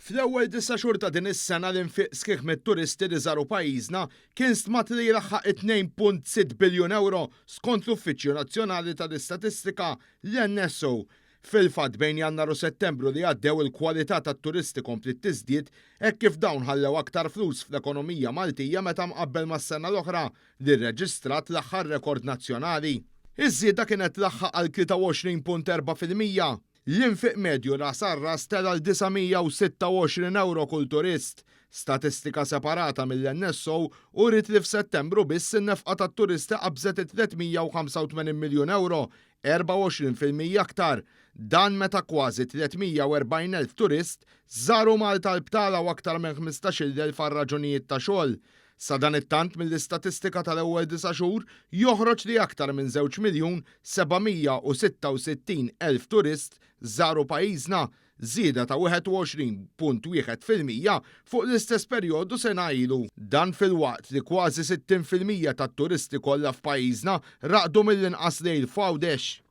Fl-ewwel disa' xhur ta' din is-sena l-infiq sħiħ mit-turisti li żaru pajjiżna kien stmat li jlaħħaq it-2.6 biljun ewro skont l-Uffiċċju Nazzjonali tal-Istatistika, l-NSO. Fil-fatt bejn Jannar u Settembru li għaddew il-kwalità tat-turisti kompliet tiżdied hekk kif dawn ħallew aktar flus fl-ekonomija Maltija meta mqabbel mas-sena l-oħra li rreġistrat l-aħħar rekord nazzjonali. Iż-żieda kienet tlaħħaq għal 23.4%. L-infiq medju ras għal ras tela' għal 926 ewro kull turist. Statistika separata mill-NSO uriet li f'Settembru biss in-nefqa tat-turisti qabżet it-385 miljun ewro, 24% aktar. Dan meta kważi 340,000 turist żaru Malta għall-btala u aktar minn 15,000 għal raġunijiet ta' xogħol. Sadanittant mill-istatistika tal-ewwel disa' xhur joħroġ li aktar minn 2,766,000 turist żaru pajjiżna, żieda ta' 21.1% fuq l-istess perjodu sena ilu. Dan filwaqt li kważi 60% tat-turisti kollha f'pajjiżna raqdu mill-inqas lejl f'Għawdex.